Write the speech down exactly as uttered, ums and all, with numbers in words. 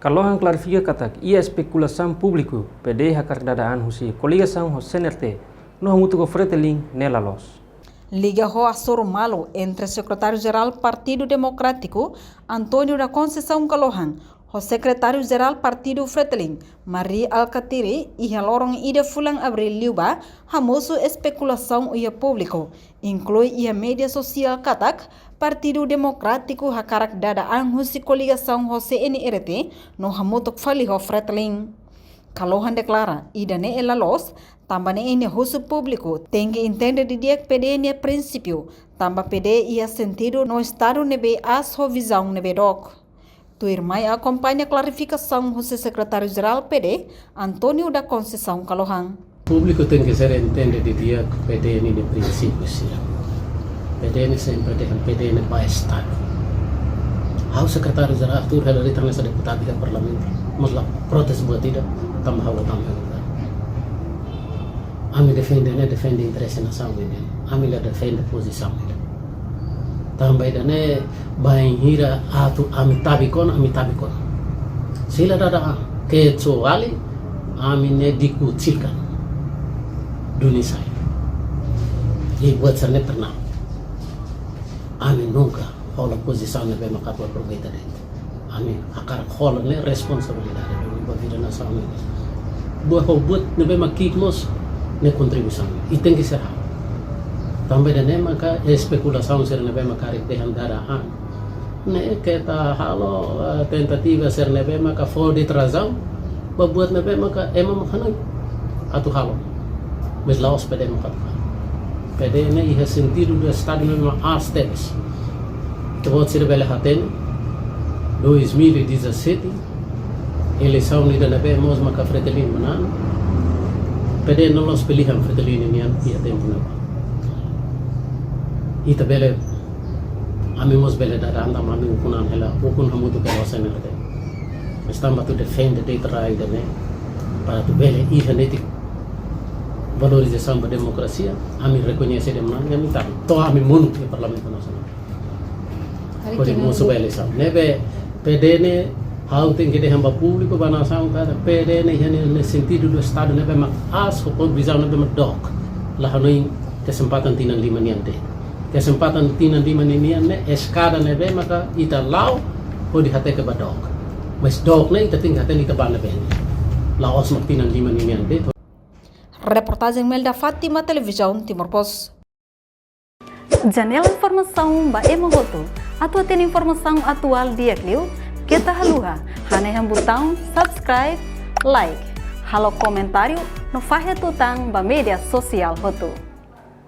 Kalohan klarifika katak iha espekulasaun públiku P D hakarak dada an husi koligasaun ho C N R T no hamutuk ho Fretilin ne'e la loos. Liga ho hasoru malu entre Sekretáriu-Jerál Partidu Demokrátiku, António da Conceição Kalohan, ho Sekretáriu-Jerál Partidu Fretilin, Mari Alkatiri, iha loron ida fulan Abríl liubá, hamosu espekulasaun iha públiku, inklui iha média sosiál katak Partidu Demokrátiku hakarak dada an husi koligasaun ho C N R T no hamutuk fali ho Fretilin. Kalohan deklara, ida-ne'e la loos, tanba ne'e nia husu públiku tenke entende didi'ak P D nia prinsípiu, tanba P D iha sentidu no estadu ne'ebé aas ho vizaun ne'ebé dook. Tuirmai akompaña klarifikasaun husi Sekretáriu-Jerál P D, António da Conceição Kalohan. Públiku tenke ser entende didi'ak P D ninia prinsípiu sira. P D ne'e sempre dehan P D ne'e ba estadu. Ha'u Sekretáriu-Jerál tuur hela liután hanesan deputadu iha parlamentu. Mós la protes buat ida, tanba ha'u la tama iha governu. Ami defende ne'e, defende interese nasaun nian. Ami la defende pozisaun ida. Tanba ida-ne'e bainhira atu ami tabik ona, ami tabik ona. Se la dada an, kecuali ami ne'e dikucilkan duni sai. I buat sira-ne'e pernah. Ami nunka hola pozisaun ne'ebé maka atu aproveita de'it. Ami hakarak hola ne'e responsabilidade duni ba vida nasaun nian. Buat ho buat ne'ebé mak ki'ik mós ne'e kontribuisaun. I tenke ser halo. Tanba ida-ne'e maka espekulasaun sira ne'ebé maka karik dehan dada an. Ne'e keta halo, eh, tentativa sira ne'ebé maka fó de'it razaun ba buat ne'ebé maka ema mak hanoin atu halo. Mas la'ós P D maka atu halo. P D ne'e iha sentidu do estadu ne'ebé mak aas tebes. Ita-boot sira bele hatene, dois mil e dezassete, eleisaun ida ne'ebé mós maka Fretilin manán. P D ne'e la'ós pilihan Fretilin nian iha tempu ne'ebá. Ita bele, ami mós bele dada an, ami ukun an hela, ukun hamutuk ho C N R T. Mas tanba atu defende de'it rai ida-ne'e, para atu bele iha netik valorizasaun ba demokrasia, ami rekoñese de'it manán, ami tabik. To'o ami monu iha Parlamentu Nasionál. Hodi mosu ba eleisaun. Ne'ebé P D ne'e ha'u tenke dehan ba públiku, ba nasaun katak P D ne'e iha ne'e, ne'e sentidu do estadu ne'ebé mak aas ho vizaun ne'ebé mak dook. La hanoin kesempatan tinan lima nian de'it. Kesempatan tinan lima nian ne'e eskada ne'ebé maka ita la'o hodi hateke ba dook. Mas dook ne'e ita tenke hatene ita ba ne'ebé. La'ós mak tinan lima nian de'it. Reportajen Melda Fátima, Televizaun Timor Post. Janela informasaun ba ema hotu. Atu hatene informasaun atuál di'ak liu, keta haluha hanehan butaun subscribe, like, halo komentáriu no fahe tutan ba média sosiál hotu.